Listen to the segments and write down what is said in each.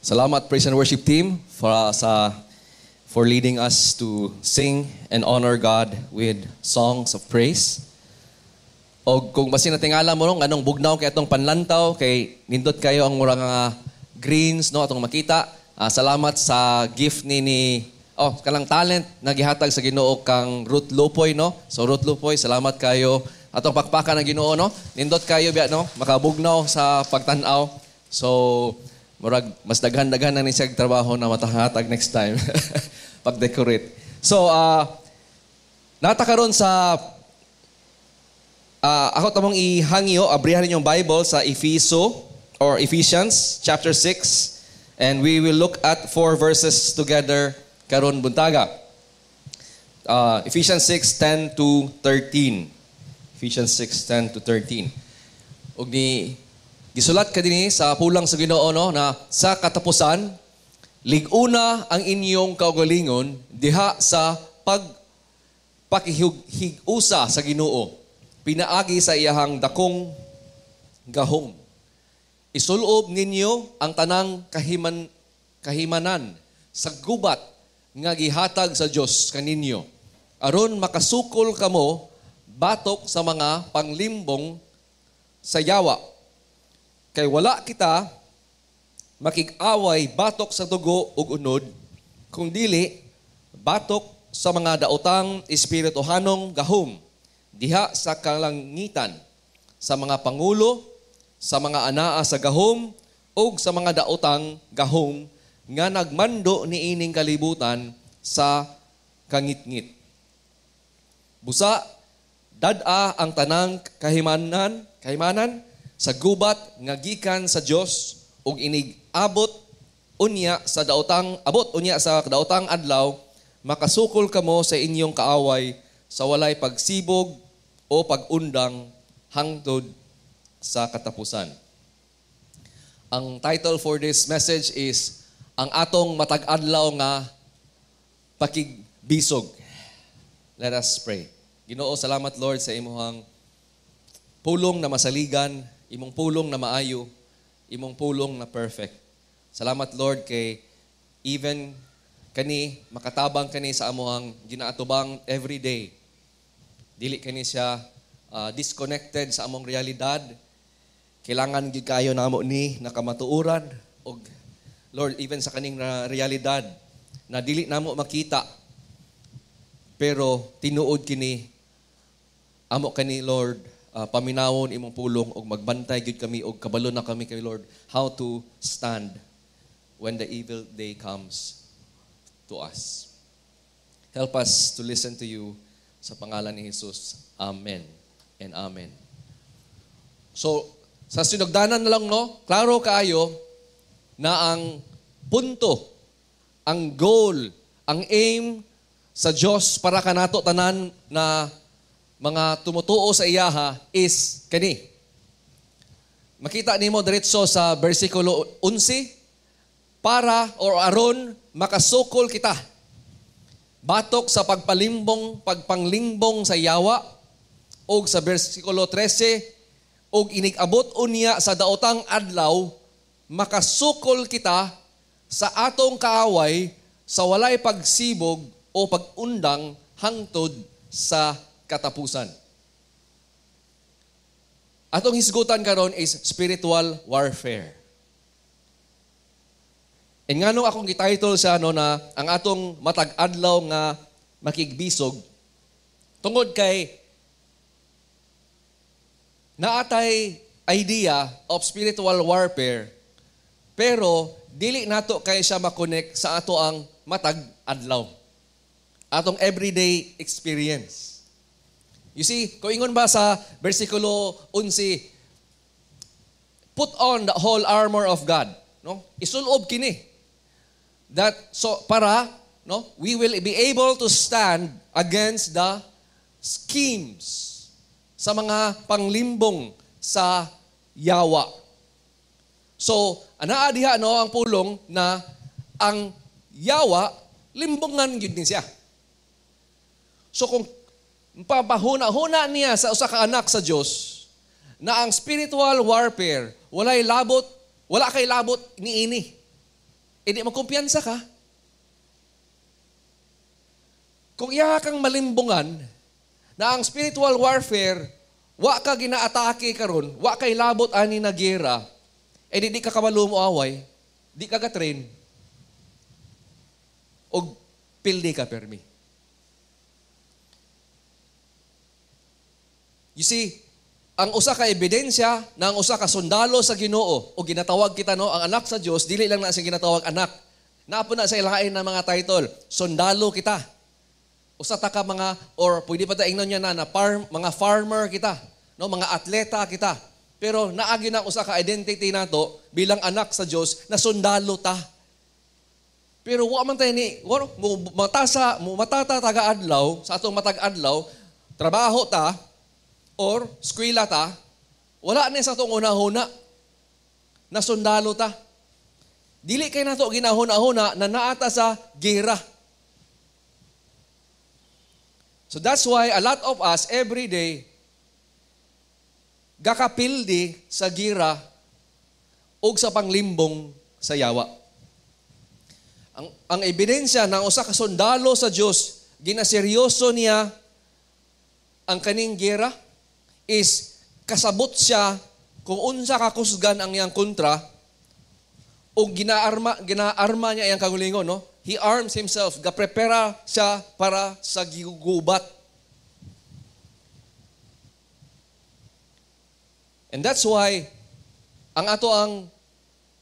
Salamat, praise and worship team, for leading us to sing and honor God with songs of praise. O kung basin natingala mo, no, nganong bugnaw kay atong panlantaw, kay nindot kayo ang murang nga greens, no, atong makita. Salamat sa gift ni oh, kanang talent na gihatag sa Ginoo kang Ruth Lupoy, no. So Ruth Lupoy, salamat kayo. Atong pakpakan ng Ginoo, no. Nindot kayo biya, no, makabugnaw sa pagtan-aw. So murag mas daghan-daghan na ni siya trabaho na matahatag next time pag-decorate. So nata karon sa ako tamong ihangyo, abrihan ninyong Bible sa Efeso or Ephesians chapter 6, and we will look at four verses together karon buntaga. Ephesians 6:10 to 13. Ephesians 6:10 to 13. Ug ni gisulat ka dinhi sa pulong sa Ginoo, no, na sa katapusan, lig-una ang inyong kaugalingon diha sa pag pakihig-usa sa Ginoo pinaagi sa iyahang dakong gahom. Isulob ninyo ang tanang kahimanan sa gubat nga gihatag sa Dios kaninyo aron makasukol kamo batok sa mga panglimbong sa yawa. Kay wala kita makig-away batok sa dugo ug unod, kung dili batok sa mga daotang espirituhanong gahom diha sa kalangitan, sa mga pangulo, sa mga anaa sa gahom ug sa mga daotang gahom nga nagmando niining kalibutan sa kangitngit. Busa dad-a ang tanang kahimanan sa gubat nga gikan sa Dios, ug inig abot unya sa daotang adlaw, makasukol kamo sa inyong kaaway sa walay pagsibog o pag-undang hangtod sa katapusan. Ang title for this message is "Ang Atong Matag Adlaw nga Pakigbisog." Let us pray. Ginoo, salamat, Lord, sa imuhang pulong na masaligan, imong pulong na maayo, imong pulong na perfect. Salamat, Lord, kay even kani makatabang kani sa amuhang ginaatubang every day. Dili kani siya disconnected sa among realidad. Kailangan gyud kayo namo ni nakamatuoran og Lord, even sa kaning na realidad na dili namo makita, pero tinuod kini amo kani, Lord, paminawon imong pulong og magbantay gyud kami og kabalo na kami kay Lord how to stand when the evil day comes to us. Help us to listen to you sa pangalan ni Jesus. Amen and amen. So, sa sinugdanan na lang, no, klaro kaayo na ang punto, ang goal, ang aim sa Dios para kanato tanan na mga tumutuo sa iyaha is kani. Makita nimo diretso sa bersikulo 11, para or aron makasukol kita batok sa pagpalimbong, pagpanglimbong sa yawa, og sa bersikulo 13, og inig-abot unya sa daotang adlaw, makasukol kita sa atong kaaway sa walay pagsibog o pag-undang hangtod sa katapusan. Atong hisgutan karon is spiritual warfare. And nganong akong gititle siya, no, na "Ang Atong Matag Adlaw nga Makigbisog"? Tungod kay naatay idea of spiritual warfare, pero dili nato kay siya makonect sa ato ang matag adlaw, atong everyday experience. You see, kung ingon ba sa versikulo 11, put on the whole armor of God, no? Isulob kini. That so para, no, we will be able to stand against the schemes sa mga panglimbong sa yawa. So, anaa diha, no, ang pulong na ang yawa limbongan gyud ni siya. So kung papahuna-huna niya sa usa ka anak sa Dios na ang spiritual warfare walay labot, wala kay labot niini. Hindi mo kumpiyansa ka. Kung iya kang malimbungan na ang spiritual warfare, wa ka ginaatake karon, wa kay labot ani na gera, eh di ka kabalo mo away, di ka ga-train, og pildi ka permi. You see, ang usa ka ebidensya na ang usa ka sundalo sa Ginoo o ginatawag kita, no, ang anak sa Dios, dili lang na siya ginatawag anak. Naa na sa ilain na mga title, sundalo kita. Usa ta ka mga, or pwede pa ta ingnon niya na mga farmer kita, no, mga atleta kita. Pero naagi na usa ka identity nato bilang anak sa Dios na sundalo ta. Pero wa man tayo ni wa, mo matasa mo matata taga adlaw sa atong matag adlaw, trabaho ta or eskwela ta, wala ni sa atong una-huna na sundalo ta. Dili kay nato ginahuna-huna na naata sa gera. So that's why a lot of us every day gakapildi sa gira og sa panglimbong sa yawa. Ang ebidensya ng usa ka sundalo sa Dios, ginaseryoso niya ang kaning gera is kasabot siya kung unsa ka kusgan ang iyang kontra o ginaarma niya iyang kagulingon, no? He arms himself, gaprepara siya para sa gigubat. And that's why ang ato ang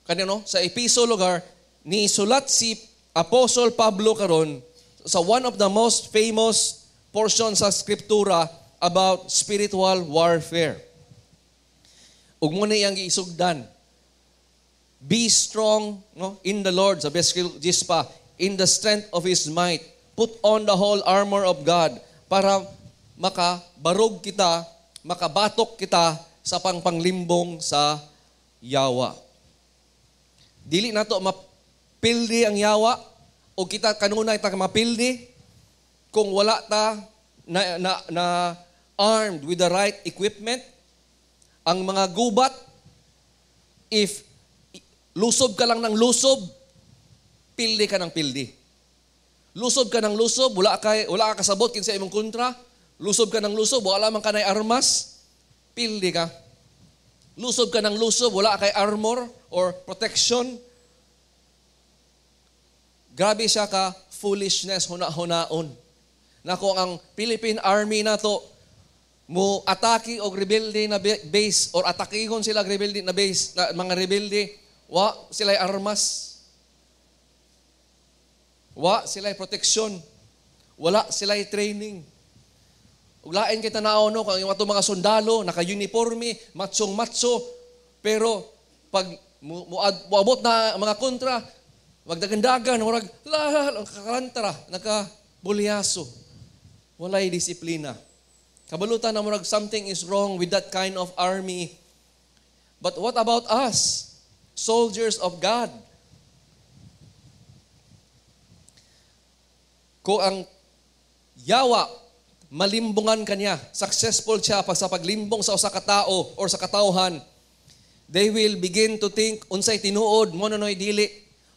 kanino sa Episo lugar ni sulat si Apostle Pablo karon sa one of the most famous portion sa skriptura about spiritual warfare. Ug mo na iyang giisugdan. Be strong, no, in the Lord, sa best pa, in the strength of His might. Put on the whole armor of God para makabarog kita, makabatok kita sa pangpanglimbong sa yawa. Dili nato mapildi ang yawa o kita kanunay ta mapildi kung wala ta na armed with the right equipment. Ang mga gubat, if lusob ka lang ng lusob, pildi ka ng pildi. Lusob ka ng lusob, wala ka kasabot kinsa imong kontra. Lusob ka ng lusob, wala man kanay armas, pildi ka. Lusob ka ng lusob, wala kay armor or protection. Grabe siya ka foolishness, huna-hunaon. Nako ang Philippine Army nato mo atake og rebelde na base or atakihon sila rebelde na base na mga rebelde, wa sila armas. Wa sila proteksyon. Wala sila training. Ug lain kay tanaw, no, kung ang atong mga sundalo naka-uniforme, matsong-matso, pero pag muabot na mga kontra, magdagandagan, murag la kakalantara, naka bulyaso. Walay disiplina. Kabalutan na murag something is wrong with that kind of army. But what about us, soldiers of God? Kung ang yawa, malimbungan kanya, successful siya pag sa paglimbong sa usa ka tao or sa katawhan, they will begin to think unsay tinuod, mo noy dili,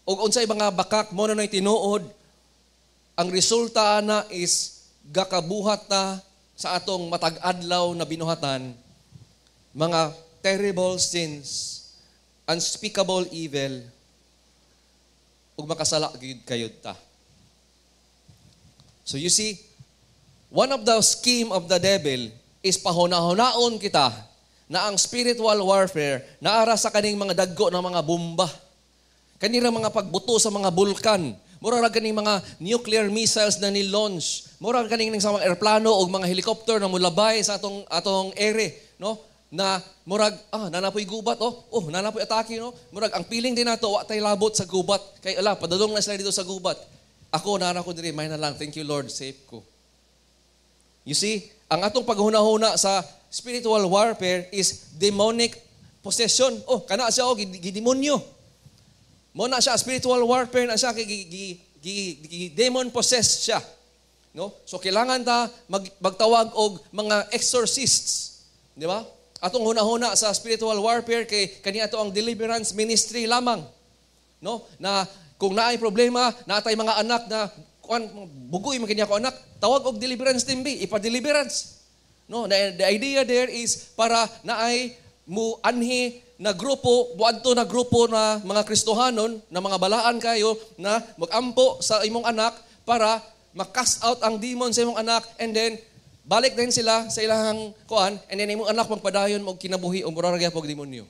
og unsay mga bakak, mo noy tinuod. Ang resulta ana is gakabuhat ta sa atong matag-adlaw na binuhatan, mga terrible sins, unspeakable evil, ug makasala gyud kayod ta. So you see, one of the scheme of the devil is pahuna-hunaon kita na ang spiritual warfare naara sa kaning mga dagko ng mga bomba. Kanira mga pagbuto sa mga bulkan. Mura ra kaning mga nuclear missiles na ni-launch. Mura ra kaning sa mga eroplano o mga helicopter na mulabay sa atong ere, no? Na murag nanapoy gubat, oh, nanapoy atake, no? Murag ang feeling din nato wa tay labot sa gubat kay ala padulong na sila dito sa gubat. Ako nara ko diri, may na lang, thank you Lord, safe ko. You see, ang atong paghuna-huna sa spiritual warfare is demonic possession. Oh, kana siya, oh, gidemonyo. Mo na siya spiritual warfare na siya gi demon possessed siya. No? So kailangan ta magtawag og mga exorcists, di ba? Atong huna-huna sa spiritual warfare kay kani ato ang deliverance ministry lamang. No? Na Kung naay problema, naatay mga anak na kuan, bugoy man kini ako anak, tawag og deliverance team bi, ipa-deliverance. No, the idea there is para naay mu anhi na grupo, buadto na grupo na mga Kristohanon, na mga balaan kayo na magampo sa imong anak para ma-cast out ang demon sa imong anak, and then balik din sila sa ilang kuan, and then imong anak magpadayon og kinabuhi o mura ra gyapon demonyo.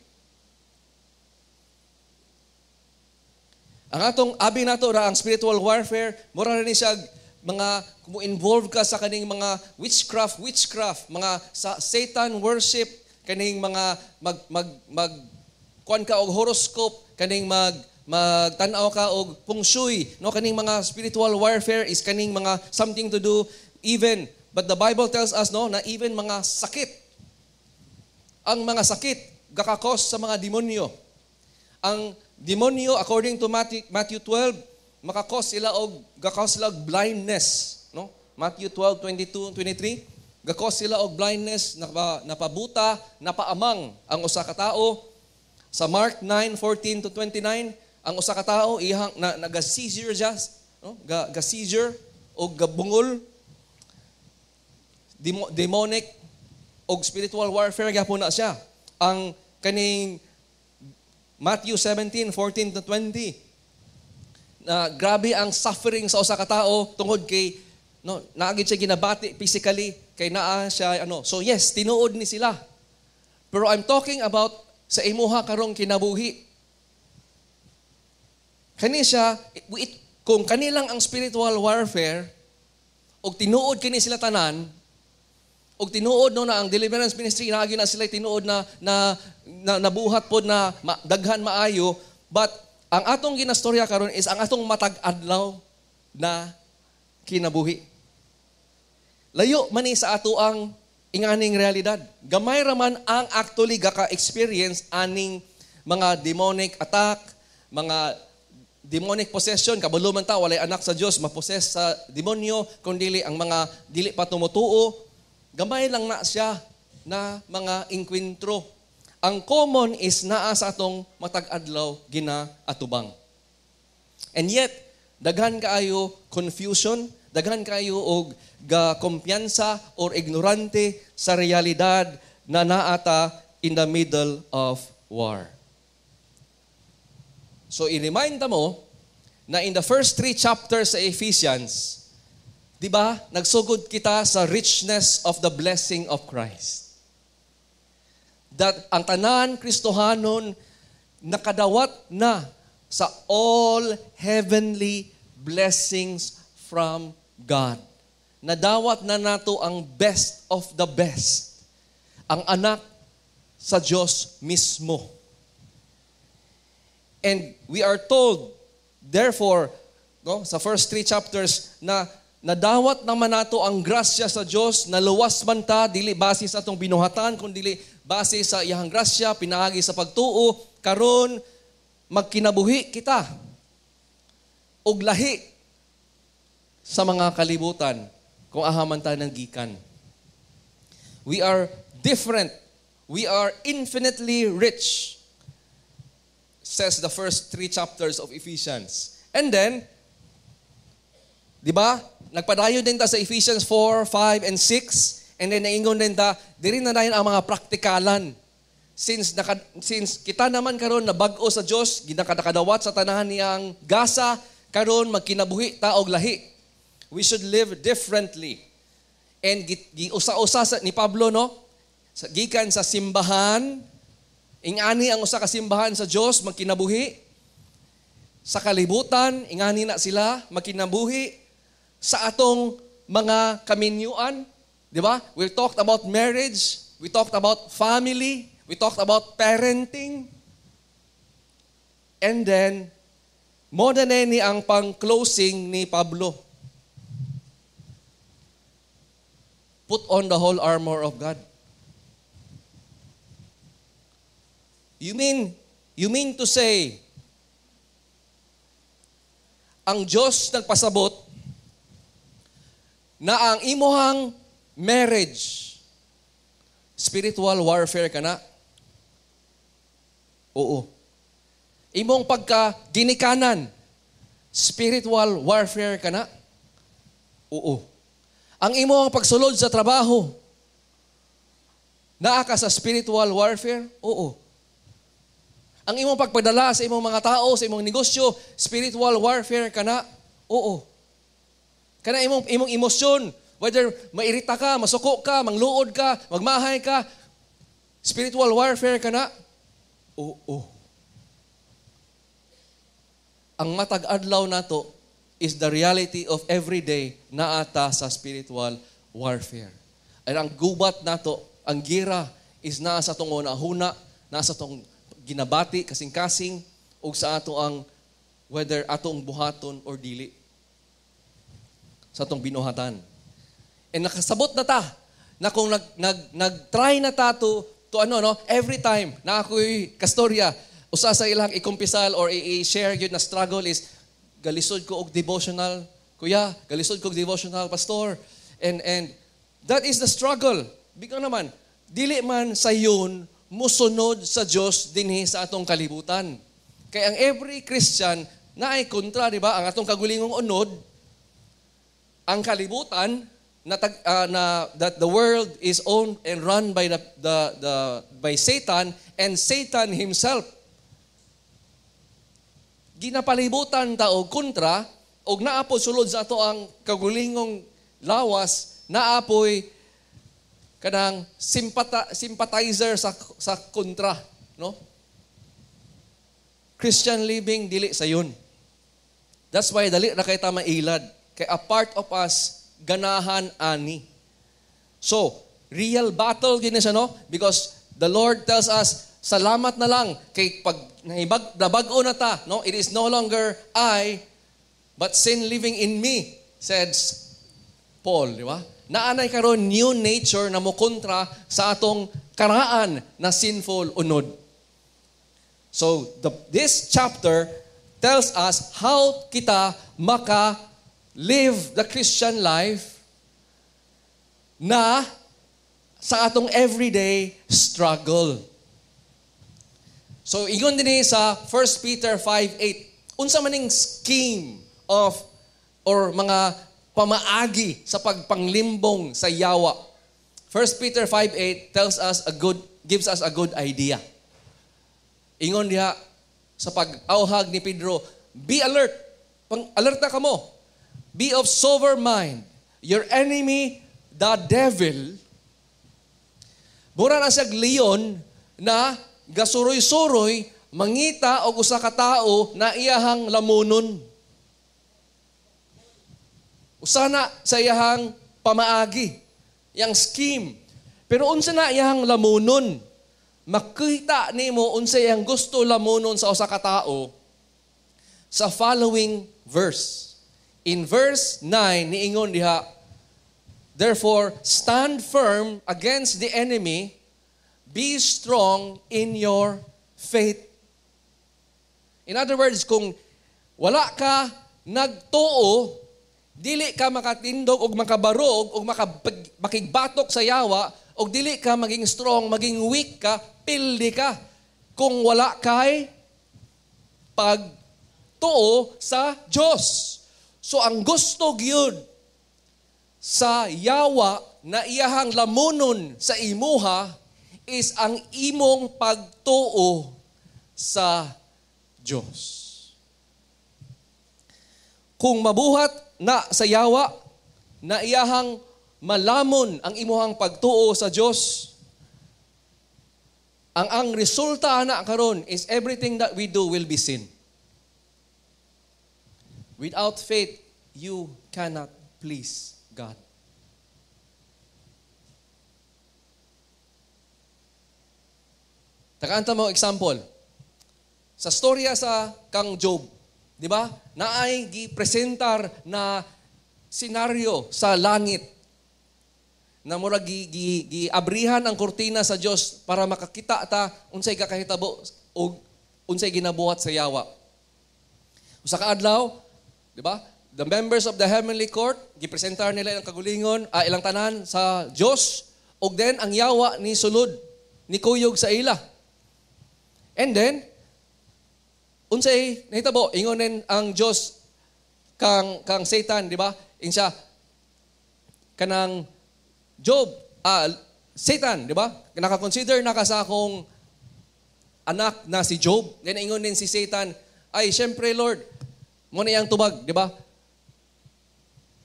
Ang atong abi nato ra ang spiritual warfare, mura ra ni siya mga mo involve ka sa kaning mga witchcraft, mga sa Satan worship, kaning mga mag mag mag kuan ka og horoscope, kaning magtan-aw ka og feng shui, no, kaning mga spiritual warfare is kaning mga something to do even, but the Bible tells us, no, na even mga sakit, ang mga sakit gakakos sa mga demonyo. Ang demonyo, according to Matthew 12, makakos sila og gakos sila og blindness, no? Matthew 12:22, 23, gakos sila og blindness, napabuta, napaamang ang usa ka tawo. Sa Mark 9:14 to 29, ang usa ka tawo iyang naga-seizure siya, no? Ga-seizure og gabungol, demonic og spiritual warfare gyapon na siya. Ang kaning Matthew 17:14 to 20, na grabe ang suffering sa usa ka tawo tungod kay, no, naagid siya ginabati physically kay naa siya ano. So yes, tinuod ni sila. Pero I'm talking about sa imuha karong kinabuhi. Kani siya, kung kanilang ang spiritual warfare og tinuod kini sila tanan, og tinuod, no, na ang deliverance ministry naagi na sila tinuod na nabuhat pod na daghan maayo, but ang atong ginastorya karon is ang atong matag adlaw na kinabuhi. Layo man ni sa ato ang inganing realidad. Gamay ra man ang actually gaka-experience aning mga demonic attack, mga demonic possession. Kabalo man ta walay anak sa Dios maposes sa demonyo, kun dili ang mga dili pa tumutuo. Gamay lang na siya na mga engkwentro. Ang common is naa sa atong matag adlaw ginaatubang. And yet, daghan kaayo confusion, daghan kaayo og ga kumpiyansa or ignorante sa realidad na naata in the middle of war. So i-remind mo na in the first 3 chapters sa Ephesians, di ba, nagsugod kita sa richness of the blessing of Christ. That ang tanan Kristohanon nakadawat na sa all heavenly blessings from God. Nadawat na nato ang best of the best. Ang anak sa Diyos mismo. And we are told, therefore, no, sa first 3 chapters, na nadawat naman nato ang grasya sa Dios, naluwas man ta, dili base sa atong binuhatan, kun dili base sa iyang grasya, pinaagi sa pagtuo, karon magkinabuhi kita og lahi sa mga kalibutan kung aha man ta ng gikan. We are different. We are infinitely rich, says the first 3 chapters of Ephesians. And then, di ba? Nagpadayon din ta sa Ephesians 4, 5, and 6. And then naingon din ta, diri na dayon ang mga praktikalan. Since kita naman karon na bag-o sa Dios, ginakadakadawat sa tanahan niyang gasa, karon magkinabuhi ta og lahi. We should live differently. And giusa-usa ni Pablo, no? Sa, gikan sa simbahan, ingani ang usa ka simbahan sa Dios magkinabuhi. Sa kalibutan, ingani na sila magkinabuhi. Sa atong mga kaminyuan, di ba? We talked about marriage, we talked about family, we talked about parenting. And then, more than any ang pang-closing ni Pablo. Put on the whole armor of God. You mean to say, ang Diyos nagpasabot na ang imuhang marriage, spiritual warfare ka na? Oo. Imong pagka ginikanan, Spiritual warfare kana? Oo. Ang imong pagsulod sa trabaho, naa ka sa spiritual warfare? Oo. Ang imong pagpadala sa imong mga tao, sa imong negosyo, spiritual warfare kana? Oo. Kana imong emosyon, whether mairita ka, masuko ka, mangluod ka, magmahay ka, spiritual warfare kana? Oo. Ang matag adlaw nato is the reality of every day naa ta sa spiritual warfare. And ang gubat nato, ang gira is naa sa atong huna, naa sa atong ginabati, kasing-kasing, ug sa ato ang whether atong buhaton or dili sa atong binuhatan. And nakasabot na ta na kung nag-try na ta to ano, no, every time na ako'y kastorya, usa sa ilang ikumpisal or i-share gyud na struggle is galisod ko og devotional, kuya, galisod ko og devotional, pastor. And that is the struggle. Bigyan naman, dili man sayon musunod sa Dios dinhi sa atong kalibutan. Kay ang every Christian naay kontra, di ba? Ang atong kagulingong unod, ang kalibutan na that the world is owned and run by the by Satan and Satan himself. Ginapalibutan ta og kontra og naa po sulod sa ato ang kagulingong lawas, naapoy kanang sympathizer sa kontra, no? Christian living dili sayon. That's why dali ra kay ta mailad. Kay a part of us ganahan ani. So, real battle gini siya, no? Because the Lord tells us, salamat na lang kay pag nahibag nabag-o na ta, no? It is no longer I but sin living in me, says Paul, di ba? Naanay karon new nature na mokontra sa atong karaan na sinful unod. So, this chapter tells us how kita maka live the Christian life na sa atong everyday struggle. So, ingon din sa 1 Peter 5:8, unsa maning scheme of or mga pamaagi sa pagpanglimbong sa yawa. 1 Peter 5:8 tells us a good gives us a good idea. Ingon diha sa pag-awhag ni Pedro, be alert. Pang alerta kamo. Be of sober mind. Your enemy, the devil, mura na siyag leon na gasuroy-suroy mangita og usa ka tawo na iyahang lamunon. Usa na sa iyahang pamaagi, yang scheme. Pero unsa na iyahang lamunon? Makita nimo unsa iyang gusto lamunon sa usa ka tawo sa following verse. In verse 9 niingon diha, therefore stand firm against the enemy, be strong in your faith. In other words, kung wala ka nagtuo, dili ka makatindog og makabarog og makigbatok sa yawa, og dili ka maging strong, maging weak ka, pildi ka. Kung wala kay pagtuo sa Diyos. So ang gusto gyud sa yawa na iyahang lamunon sa imuha is ang imong pagtuo sa Diyos. Kung mabuhat na sa yawa na iyahang malamon ang imuhang pagtuo sa Diyos, ang resulta na karon is everything that we do will be sin. Without faith, you cannot please God. Takaan ta mo example. Sa storya sa kang Job, di ba? Naay gipresentar na senaryo sa langit na murag giabrihan ang kurtina sa Dios para makakita ta unsay kakahitabo og unsay ginabuhat sa yawa. Usa ka adlaw, di ba? The members of the heavenly court gipresentar nila ilang kagulingon, ilang tanan sa Dios, og then ang yawa ni sulod, ni kuyog sa ila. And then unsay nahitabo, ingon nin ang Dios, kang Satan, di ba? Insa kanang Job, Satan, di ba? Naka-consider na ka sa akong anak na si Job. Then ingon din si Satan, "Ay, syempre, Lord," mo na iyang tubag, di ba?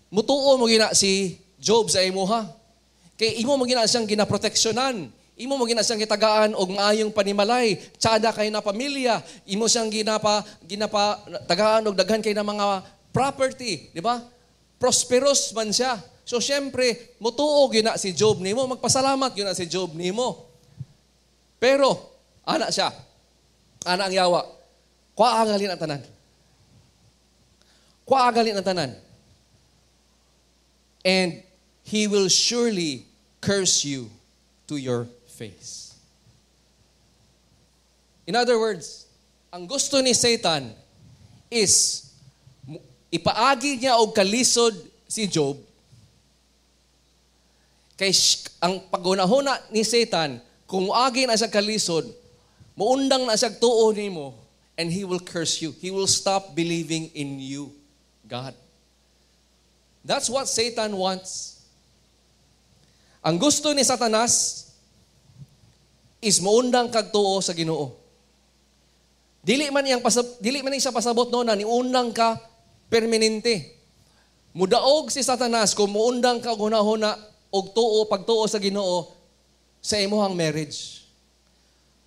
"Mutuo mo gina si Job sa imuha. Kay imo mo gina siyang ginaproteksyonan. Imo mo gina siyang gitagaan og maayong panimalay, tsada kay na pamilya, imo siyang ginapa tagaan og daghan kay na mga property, di ba? Prosperous man siya. So syempre, mutuo gina si Job nimo, magpasalamat gina si Job nimo." Pero ana siya. Ana ang yawa. "Kuha gali ang tanan. Kuha gali ang tanan. And he will surely curse you to your face." In other words, ang gusto ni Satan is ipaagi niya og kalisod si Job kay ang paghunahuna ni Satan, kung agi na siya kalisod, muundang na siya tuo nimo and he will curse you. He will stop believing in you, God. That's what Satan wants. Ang gusto ni Satanas is muundang kag tuo sa Ginoo. Dili man siya pasabot, no, na niundang ka permanente. Mudaog si Satanas kung muundang ka og hunahuna og tuo, pagtuo sa Ginoo sa imuhang marriage.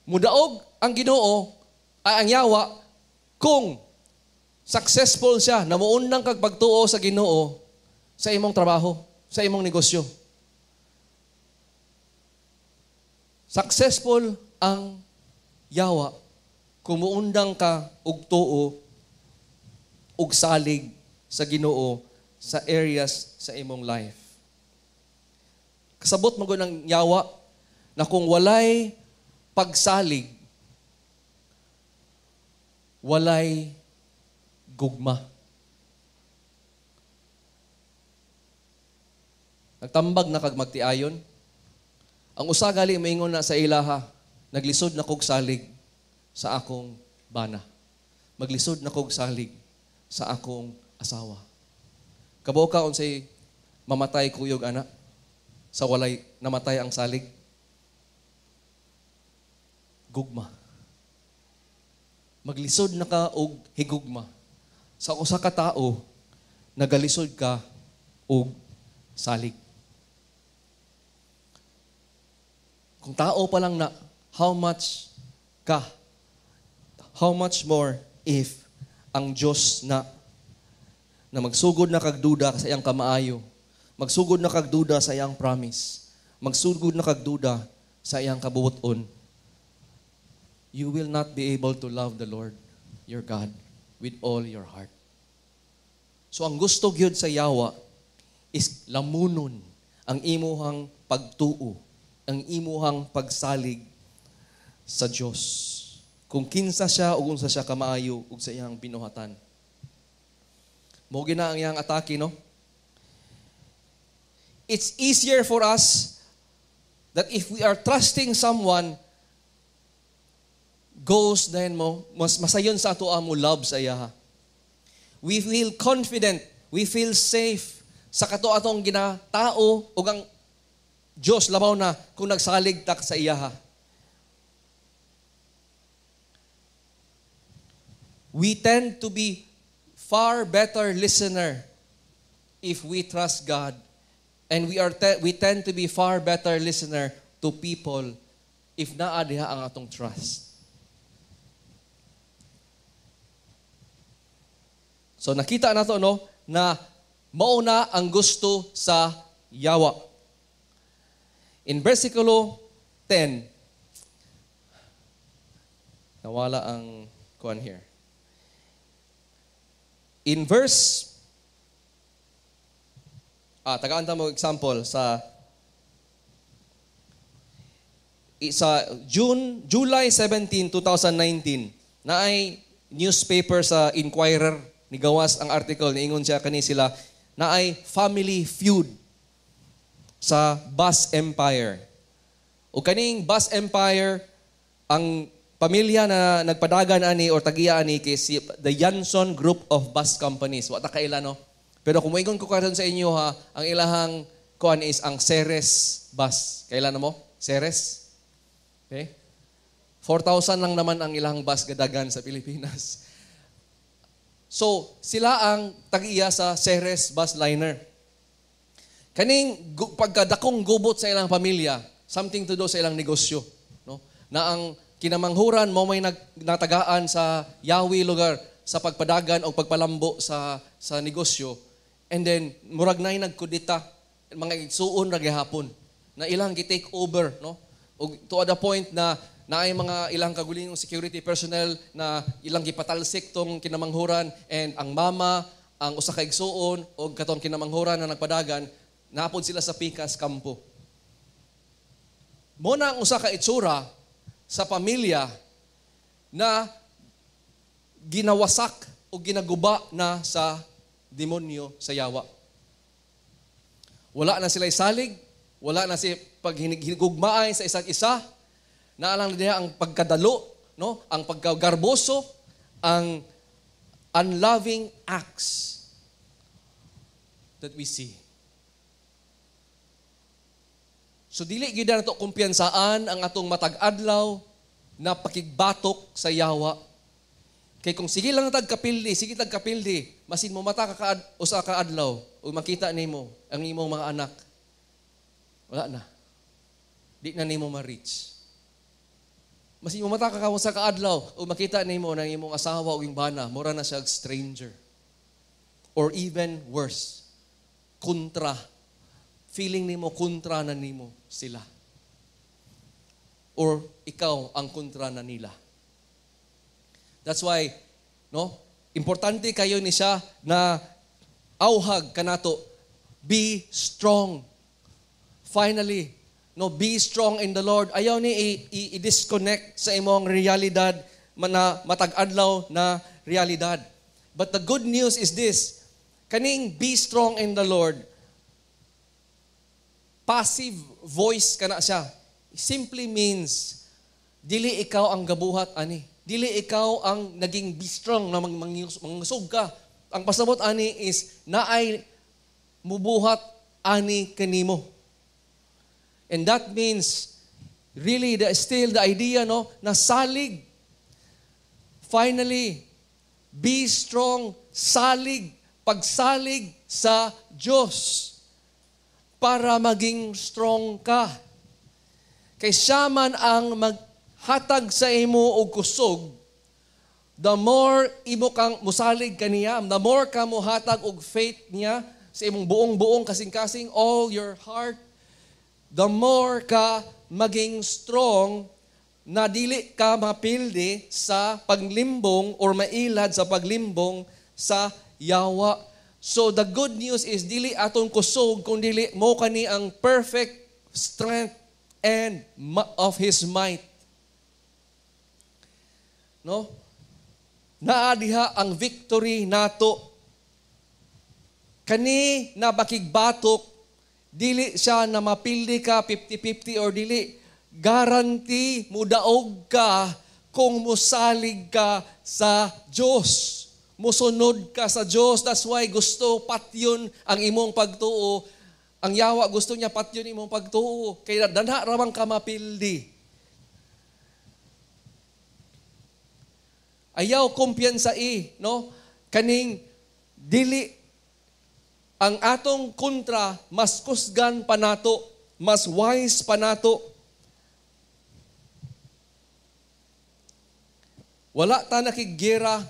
Mudaog ang Ginoo ay ang yawa kung successful siya na muundang kag pagtuo sa Ginoo sa imong trabaho, sa imong negosyo. Successful ang yawa kung muundang ka og tuo og salig sa Ginoo sa areas sa imong life. Kasabot mo ng yawa na kung walay pagsalig, walay gugma. Nagtambag na kag magtiayon. Ang usa gali maingon na sa ilaha, "Naglisod na kog salig sa akong bana. Maglisod na kog salig sa akong asawa." Kabuo ka unsay mamatay kuyog ana sa walay namatay ang salig? Gugma. Maglisod na ka og higugma sa usa ka tawo, nagalisod ka og salig. Kung tao pa lang na, how much ka? How much more if ang Diyos na magsugod na kagduda sa iyang kamaayo, magsugod na kagduda sa iyang promise, magsugod na kagduda sa iyang kabuoton, you will not be able to love the Lord your God with all your heart. So ang gusto gyud sa yawa is lamunon ang imuhang pagtuo, ang imuhang pagsalig sa Dios. Kung kinsa siya ug unsa siya kamaayo ug sa iyang binuhatan. Mao gina ang iyang atake, no? It's easier for us that if we are trusting someone, goes then mo, mas masayon sa ato ang mo love sa iya. We feel confident, we feel safe sa kato atong ginatao ug ang Dios, labaw na kung nagsalig tak sa iya. We tend to be far better listener if we trust God, and we tend to be far better listener to people if naa diha ang atong trust. So nakita nato, no, na mao na ang gusto sa yawa. In versikulo 10, nawala ang kuan here. In verse, tagaan ta mo example sa July 17, 2019, na ay newspaper sa Inquirer, nigawas ang article, niingon siya kani sila, na ay family feud sa Bus Empire. O kaning Bus Empire, ang Pamilya na nagpadagan ani or tagiya ani kay si the Yanson Group of Bus Companies. Wa ta kaila, no? Pero kung moingon ko karon sa inyo ha, ang ilahang kuan is ang Ceres bus. Kaila na mo? Ceres? Okay? 4,000 lang naman ang ilang bus gadagan sa Pilipinas. So, sila ang tag-iya sa Ceres bus liner. Kaning pagkadakong gubot sa ilang pamilya, something to do sa ilang negosyo, no? Na ang kinamanghuran mo may natagaan sa Yawi lugar sa pagpadagan o pagpalambo sa negosyo. And then murag nay nagkudita, mga igsuon ra gihapon na ilang gi-take over, no? Og to the point na naay mga ilang kagulingong security personnel na ilang gipatalsik tong kinamanghuran, and ang mama, ang usa ka igsuon og katong kinamanghuran na nagpadagan, napod sila sa pikas kampo. Mo na ang usa ka itsura sa pamilya na ginawasak o ginaguba na sa demonyo, sa yawa. Wala na sila salig, wala na si paghinigugmaay sa isa't isa, naalang na ang pagkadalo, no? Ang pagkagarboso, ang unloving acts that we see. So dili gyud nato kumpiyansaan ang atong matag adlaw na pakigbatok sa yawa. Kay kung sige lang tag kapildi, sige tag kapildi, masin mo mata ka usa ka adlaw ug makita nimo ang imong mga anak. Wala na. Di na nimo ma-reach. Masin mo mata ka usa ka adlaw ug makita nimo na imong asawa o imong bana, mura na siya stranger. Or even worse, kontra. Feeling nimo kontra na nimo sila. Or ikaw ang kontra na nila. That's why, no, importante kayo ni siya na auhag kanato, be strong. Finally, no, be strong in the Lord. Ayaw ni i-disconnect sa imong realidad na matag-adlaw na realidad. But the good news is this, kaning be strong in the Lord, passive voice kana siya. Simply means, dili ikaw ang gabuhat ani. Dili ikaw ang naging be strong na mangusog ka. Ang pasabot ani is, naay mubuhat ani kanimo. And that means, really, still the idea, no, na salig. Finally, be strong, salig, pagsalig sa Diyos para maging strong ka. Kay siya man ang maghatag sa imo og kusog, the more imo kang musalig kaniya, the more ka muhatag og faith niya sa imong buong-buong kasing-kasing, all your heart, the more ka maging strong na dili ka mapildi sa paglimbong or mailad sa paglimbong sa yawa. So the good news is dili atong kusog kung dili mo kani ang perfect strength and of His might. No? Naa diha ang victory nato. Kani na bakigbatok, dili siya na mapildi ka 50-50 or dili. Guarantee mudaog ka kung musalig ka sa Diyos. Musunod ka sa Diyos. That's why gusto patyon ang imong pagtuo. Ang yawa gusto niya patyon imong pagtuo. Kaya danha ramang ka mapildi. Ayaw kumpiyansa i, no? Kaning dili ang atong kontra, mas kusgan pa nato, mas wise pa nato. Wala ta nakigira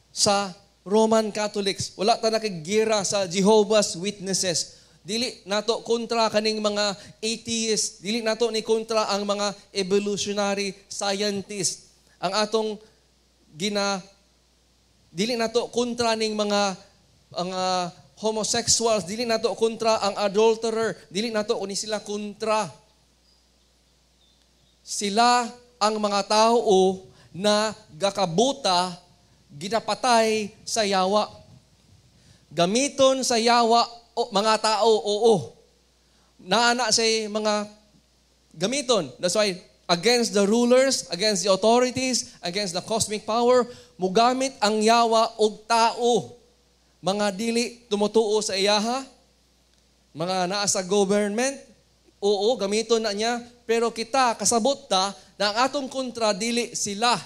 sa Roman Catholics. Wala ta nakigira sa Jehovah's Witnesses. Dili nato kontra kaning mga atheists. Dili nato ni kontra ang mga evolutionary scientists. Ang atong dili nato kontra ning mga ang homosexuals, dili nato kontra ang adulterer, dili nato ni sila kontra. Sila ang mga tao na gakabuta, ginapatay sa yawa. Gamiton sa yawa o, mga tao, oo. Naana say mga gamiton. That's why Against the rulers, against the authorities, against the cosmic power, mugamit ang yawa og tao. Mga dili tumutuo sa iyaha, mga naa sa government, oo, gamiton na niya, pero kita, kasabot ta, na ang atong kontra, dili sila.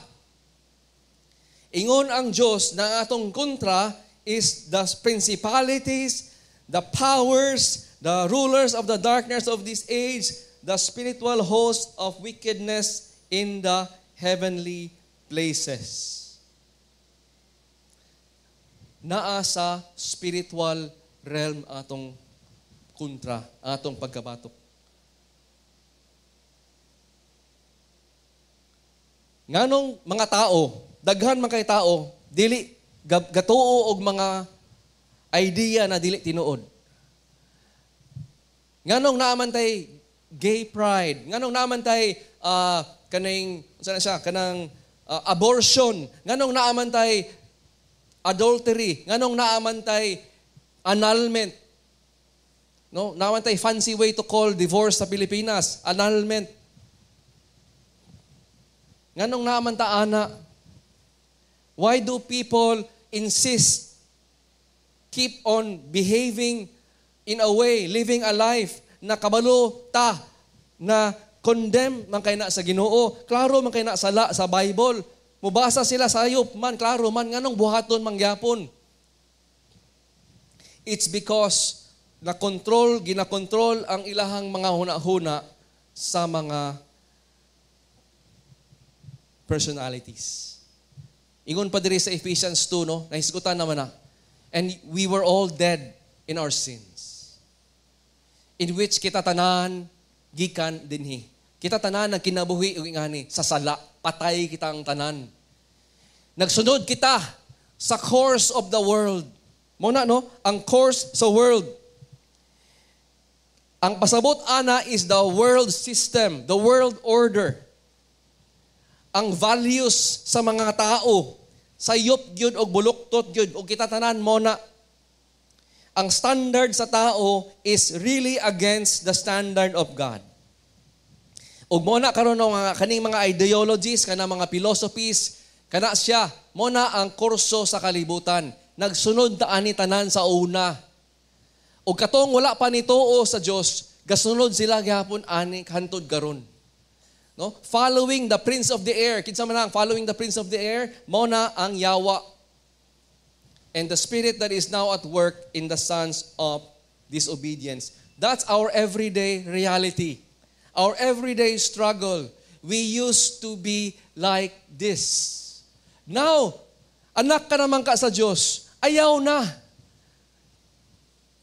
Ingon ang Diyos na ang atong kontra is the principalities, the powers, the rulers of the darkness of this age, the spiritual host of wickedness in the heavenly places. Naa sa spiritual realm atong kontra, atong pagkabatok. Nganong mga tao, daghan man kay tao, dili gatuo og mga idea na dili tinuod. Nganong naaman tay gay pride, nganong naaman tay kaning unsa na siya, kanang abortion, nganong naaman tay adultery, nganong naaman tay annulment. No, naaman tay fancy way to call divorce sa Pilipinas, annulment. Nganong naaman ta ana? Why do people insist, keep on behaving in a way, living a life na kabalo ta na condemn man kay na sa Ginoo, klaro man kay na sala sa Bible. Mubasa sila sayop man, klaro man, nganong buhaton man gyapon? It's because na-control, gina-control ang ilahang mga huna-huna sa mga personalities. Ingon pa diri sa Ephesians 2, no? Nahisgutan naman na. And we were all dead in our sins, in which kita tanan gikan dinhi. Kita tanan nagkinabuhi og ingani sa sala, patay kitang tanan. Nagsunod kita sa course of the world. Mo na, no? Ang course sa world. Ang pasabot ana is the world system, the world order. Ang values sa mga tao, sayop gyud og buluktot gyud og kita tanan mo na. Ang standard sa tao is really against the standard of God. Ug mo na karon nga kaning mga ideologies, kana mga philosophies, kana siya mo na ang kurso sa kalibutan. Nagsunod ta ani tanan sa una. Ug katong wala pa nituo sa Dios, gasunod sila gihapon ani hantod karon. No? Following the prince of the air. Kinsa man ang following the prince of the air? Mo na ang yawa. And the spirit that is now at work in the sons of disobedience. That's our everyday reality. Our everyday struggle. We used to be like this. Now, anak ka naman ka sa Diyos, ayaw na.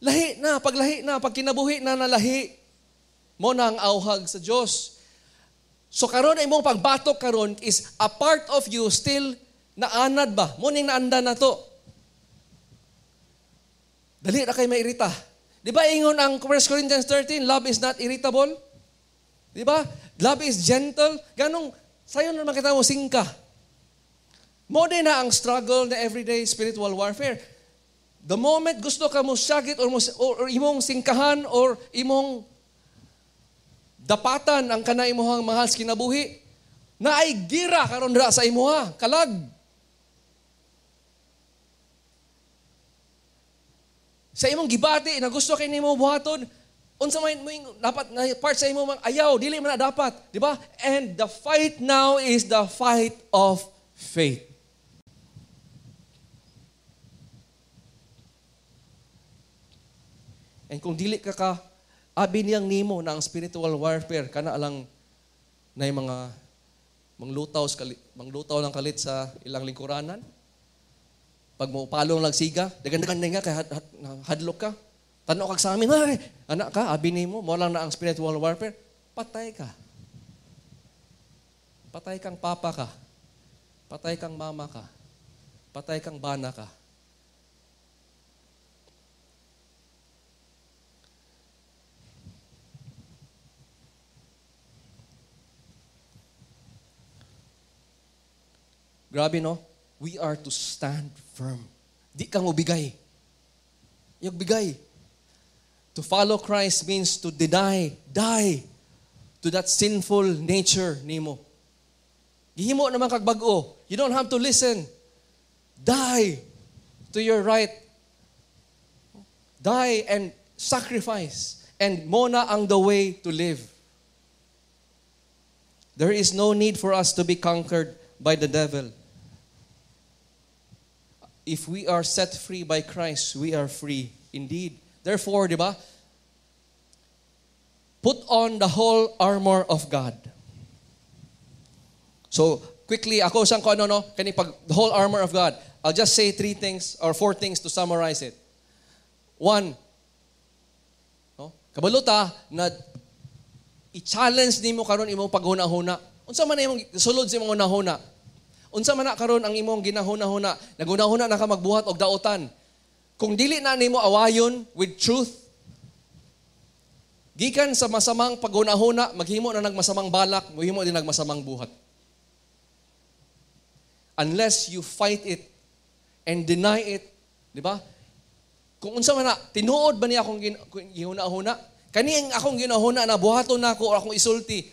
Lahi na, paglahi na, pag kinabuhi na nalahi. Mo na ang auhag sa Diyos. So karon imong pagbatok karon is a part of you still naanad ba? Mo ning naanda na to. Dali ra kay mairita. Di ba ingon ang 1 Corinthians 13, love is not irritable? Di ba? Love is gentle. Ganong sayon naman kita mo singka. Mo din na ang struggle na everyday spiritual warfare. The moment gusto ka mo syagit or imong singkahan or imong dapatan ang kana imuhang mahal sa kinabuhi, na ay gira karon ra sa imuha, kalag. Sa imong gibati na gusto kay nimo buhaton, unsa may dapat na part sa imong ayaw, dili man na dapat, di ba? And the fight now is the fight of faith. And kung dili ka ka abi niyang nimo na ang spiritual warfare kana lang na yung mga manglutaw ng kalit sa ilang lingkuranan. Pag mo palong lagsiga, dagan-dagan nga kay hadlok ka. Tanaw kag sa amin, ay, anak ka, abi nimo, mo lang na ang spiritual warfare, patay ka. Patay kang papa ka. Patay kang mama ka. Patay kang bana ka. Grabe, no? We are to stand firm. Di kang ubigay. Yung bigay. To follow Christ means to deny, die, to that sinful nature nimo. Gihimo naman kag bag-o. You don't have to listen. Die to your right. Die and sacrifice. And mao na ang the way to live. There is no need for us to be conquered by the devil. If we are set free by Christ, we are free indeed. Therefore, di ba? Put on the whole armor of God. So, quickly, ako siyang ko ano, no? Kani pag the whole armor of God. I'll just say three things or four things to summarize it. One, no? Kabalo ta na i-challenge nimo karon imong paghuna-huna. Unsa man imong sulod sa imong hunahuna? Unsa man na karon ang imong ginahuna-huna? Naghuna-huna na ka magbuhat og daotan. Kung dili na nimo awayon with truth, gikan sa masamang paghuna-huna, maghimo na nagmasamang balak, maghimo din nagmasamang buhat. Unless you fight it and deny it, di ba? Kung unsa man na, tinuod ba niya akong gihuna-huna? Kani ang akong ginahuna na buhaton nako o akong isulti.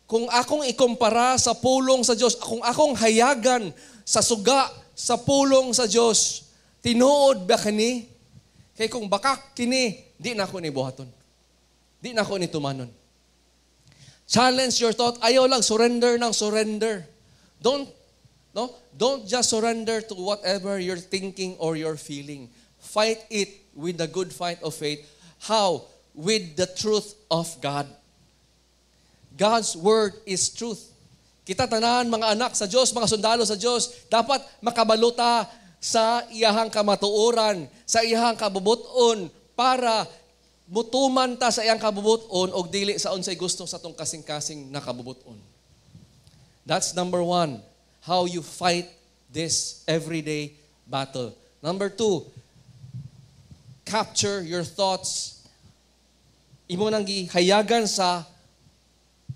Kung akong ikumpara sa pulong sa Dios, kung akong hayagan sa suga sa pulong sa Dios, tinuod ba kani? Kay kung bakak kini, di na ako ni buhaton. Di na ako ni tumanon. Challenge your thought. Ayaw lang surrender ng surrender. Don't, no? Don't just surrender to whatever you're thinking or you're feeling. Fight it with the good fight of faith. How? With the truth of God. God's word is truth. Kita tanan mga anak sa Dios, mga sundalo sa Dios, dapat makabaluta sa iyahang kamatuoran, sa iyahang kabubuton para mutuman ta sa iyang kabubuton og dili sa unsay gusto sa atong kasing-kasing na kabubuton. That's number one, how you fight this everyday battle. Number two, capture your thoughts. Imo nang gihayagan sa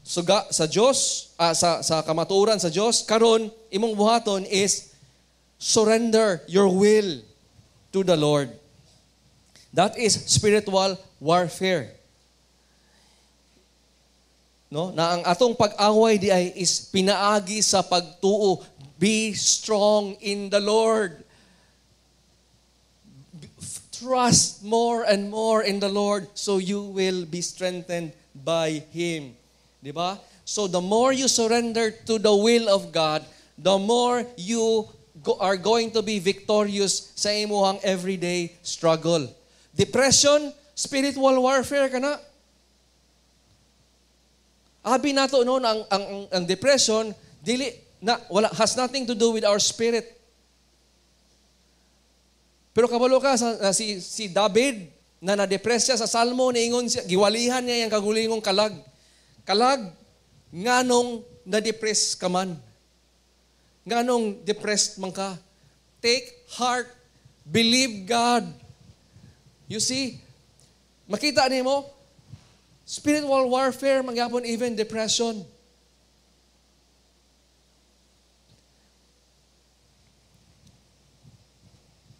suga sa Dios, sa kamatuoran sa Dios. Karon imong buhaton is surrender your will to the Lord. That is spiritual warfare. No? Na ang atong pag-away di ay is pinaagi sa pagtuo. Be strong in the Lord. Trust more and more in the Lord so you will be strengthened by Him. Di ba? So the more you surrender to the will of God, the more you are going to be victorious sa imuhang everyday struggle. Depression, spiritual warfare kana. Abi nato noon ang depression dili na wala, has nothing to do with our spirit. Pero kabalo ka sa, na si David na na-depress siya sa Salmo, niingon siya, giwalihan niya yang kagulingong kalag. Kalag, nganong na-depress ka man? Nganong depressed man ka? Take heart. Believe God. You see, makita nimo, spiritual warfare, mangyapon even depression.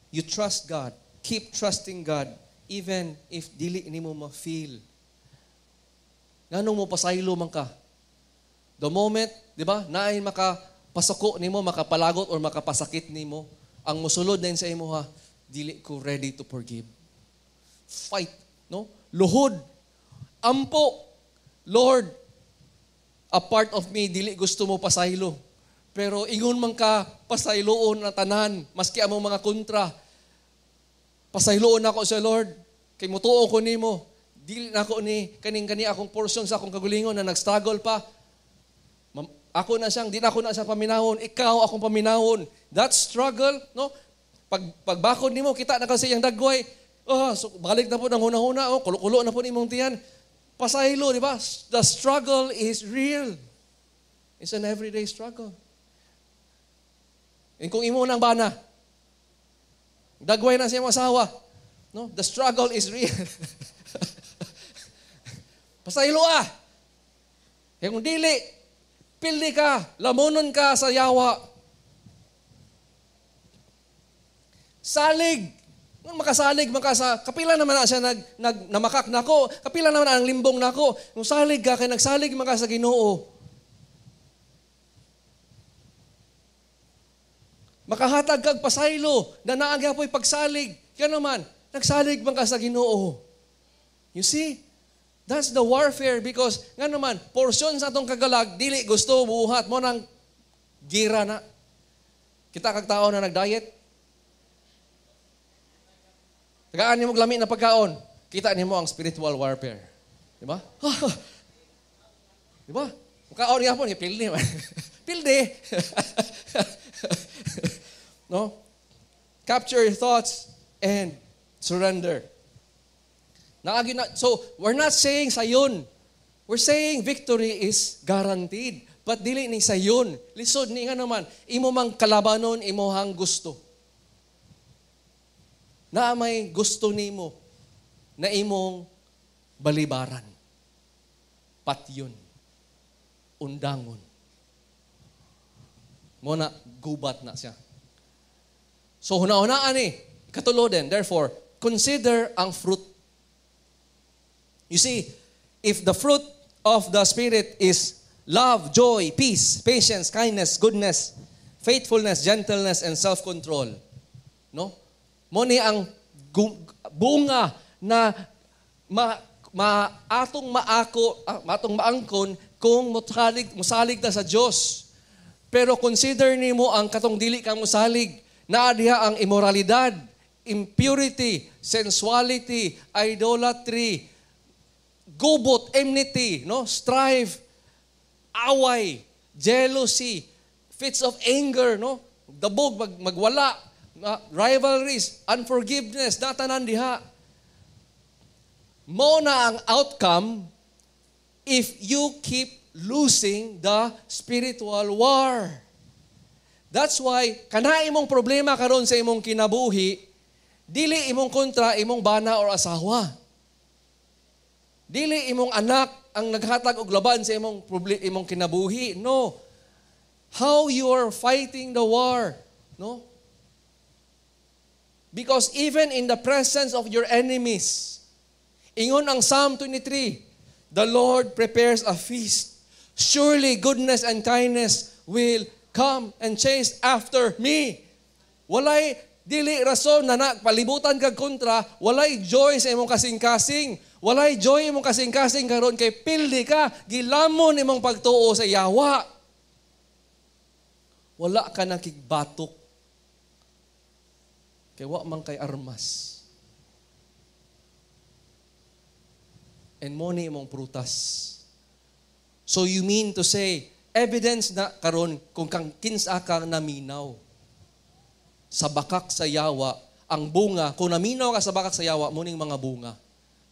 You trust God. Keep trusting God even if dili nimo ma-feel. Nganong mo pasaylo man ka? The moment, di ba, naay makapasuko nimo, makapalagot or makapasakit nimo, ang musulod na sa imo ha, dili ko ready to forgive. Fight, no? Luhod. Ampo. Lord, a part of me, dili gusto mo pasaylo. Pero ingon man ka, pasayloon na tanan, maski among mga kontra. Pasayloon ako sa Lord, kay mutuo ko nimo. Dili na ako ni, kaning kani akong portion sa akong kagulingon na nag-struggle pa. Ako na siyang, di na ako na siya paminahon, ikaw akong paminahon. That struggle, no? Pagbakod nimo, kita na kasi iyang dagway. Oh, so balik na po ng huna-huna, oh, kulo-kulo na po nimong tiyan. Pasaylo, di ba? The struggle is real. It's an everyday struggle. And kung imo nang bana, dagway na siya asawa. No? The struggle is real. Pasaylo ah. Kaya kung dili, pildi ka, lamunon ka sa yawa. Salig. Kung makasalig man ka sa, kapila naman na siya namakak nako, kapila naman ang limbong nako. Kung salig ka, kay nagsalig man ka sa Ginoo. Makahatag kag pasaylo, na naagya po'y pagsalig. Kaya naman, nagsalig man ka sa Ginoo. You see? That's the warfare because, nga naman, porsyon sa atong kagalag, dili gusto, buhat mo ng gira na. Kita kag tao na nag-diet. Tagaan nimo lami na pagkaon. Kita nimo ang spiritual warfare. Di ba? Di ba? Kaon gyapon, pildi. Pildi. No? Capture your thoughts and surrender. Naagi na, so, we're not saying sayon. We're saying victory is guaranteed. But dili ni sayon. Lisod ni nga naman, imo mang kalabanon, imo hang gusto. Na may gusto nimo na imong balibaran. Patyon. Undangon. Mo na gubat na siya. So huna-hunaan ni, katulo din. Therefore, consider ang fruit. You see, if the fruit of the Spirit is love, joy, peace, patience, kindness, goodness, faithfulness, gentleness, and self-control, no? Mo ni ang bunga na maatong maako, matong maangkon kung musalig ta sa Dios. Pero consider nimo ang katong dili ka musalig. Naa diha ang immoralidad, impurity, sensuality, idolatry, gubot, enmity, no? Strife, away, jealousy, fits of anger, no? Dabog, magwala, rivalries, unforgiveness, natanan diha. Mo na ang outcome if you keep losing the spiritual war. That's why, kana imong problema karon sa imong kinabuhi, dili imong kontra imong bana or asawa. Dili imong anak ang naghatag og laban sa imong imong kinabuhi. No. How you are fighting the war, no? Because even in the presence of your enemies, ingon ang Psalm 23, the Lord prepares a feast. Surely goodness and kindness will come and chase after me. Walay dili rason na palibutan kag kontra, walay joy sa imong kasing-kasing. Walay joy imong kasing-kasing karon kay pildi ka, gilamon imong pagtuo sa yawa. Wala ka nakigbatok. Kay wa man kay armas. And mo ni imong prutas. So you mean to say, evidence na karon kung kang kinsa ka naminaw sa bakak sa yawa, ang bunga, kung naminaw ka sa bakak sa yawa, muning mga bunga.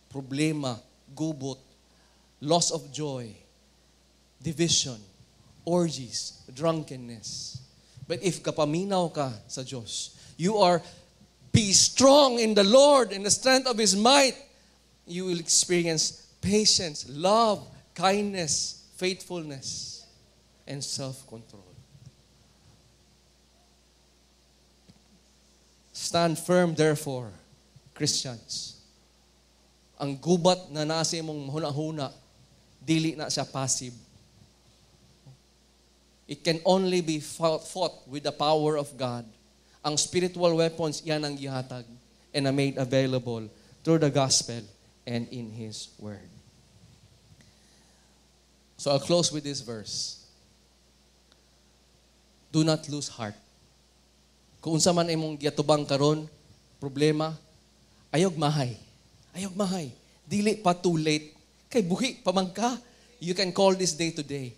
Problema, gubot, loss of joy, division, orgies, drunkenness. But if kapaminaw ka sa Diyos, you are be strong in the Lord, in the strength of His might, you will experience patience, love, kindness, faithfulness, and self-control. Stand firm, therefore, Christians. Ang gubat na nasa imong huna-huna, dili na siya passive. It can only be fought with the power of God. Ang spiritual weapons, yan ang gihatag and are made available through the gospel and in His Word. So I'll close with this verse. Do not lose heart. Kung unsa man imong giatubang karon, problema, ayog mahay. Ayog mahay. Dili pa too late. Kay buhi pa man ka. You can call this day today.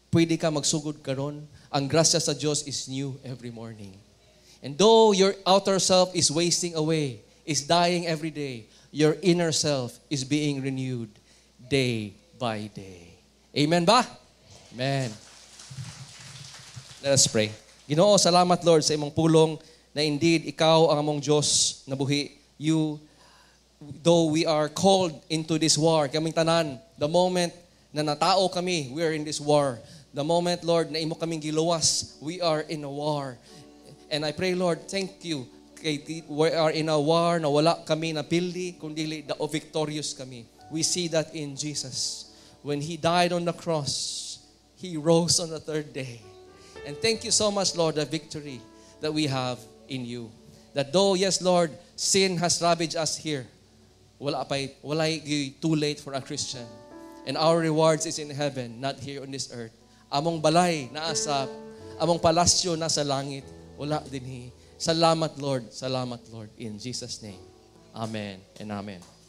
Pwede ka magsugod karon. Ang grasya sa Dios is new every morning. And though your outer self is wasting away, is dying every day, your inner self is being renewed day by day. Amen ba? Amen. Let us pray. Ginoo, salamat Lord sa imong pulong na indeed ikaw ang among Diyos na buhi. You, though we are called into this war, kaming tanan, the moment na natao kami, we are in this war. The moment, Lord, na imo kaming giluwas, we are in a war. And I pray, Lord, thank you. Kay we are in a war na wala kami napildi, kundi the victorious kami. We see that in Jesus. When He died on the cross, He rose on the third day. And thank you so much, Lord, the victory that we have in you. That though, yes, Lord, sin has ravaged us here, wala pa'y, walay too late for a Christian. And our rewards is in heaven, not here on this earth. Among balay naa sa, among palasyo nasa langit, wala dinhi. Salamat, Lord. Salamat, Lord. In Jesus' name. Amen and amen.